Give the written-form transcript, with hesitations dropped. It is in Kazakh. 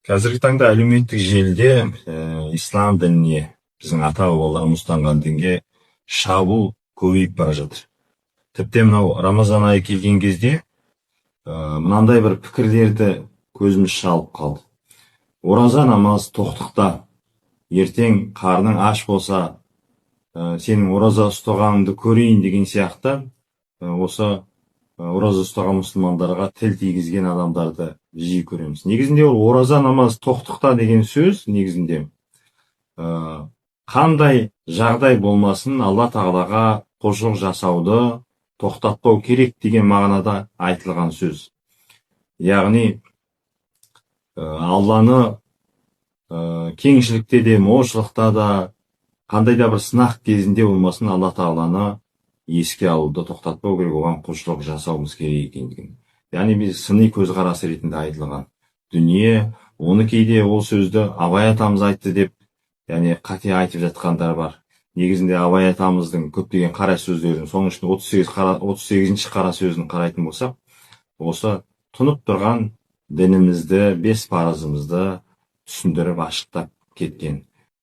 Қазіргі таңда әлеуметтік желіде ислам дініне, біздің ата бабаларымыз ұстанған дінге шабуыл көбейіп бара жатыр. Тіпті мынау Рамазан айы келген кезде мынандай бір пікірлерді көзіміз шалып қалды: ораза, намаз тоқтықта, ертең қарның аш болса, сенің ораза ұстағаныңды көрейін деген сияқты, осы ораза ұстаған мұсылмандарға тіл тигізген адамдарды жиі көреміз. Негізінде ол ораза, намаз тоқтықта деген сөз негізінде қандай жағдай болмасын, Алла тағалаға құлшылық жасауды тоқтатпау керек деген мағынада айтылған сөз. Яғни Алланы кеңшілікте де, молшылықта да, қандай да бір сынақ кезінде болмасын, Алла тағаланы еске алуды тоқтатпау керек, оған құлшылық жасауымыз керек екендігін, яғни біз сыни көзқарас ретінде айтылған дүние. Оны кейде ол сөзді Абай атамыз айтты деп, яғни қате айтып жатқандар бар. Негізінде Абай атамыздың көптеген қара сөздерін, соның ішінде 38 қара, 38-ші қара сөзін қарайтын болсақ, осы тұнып тұрған дінімізді, бес парызымызды түсіндіріп, ашықтап кеткен.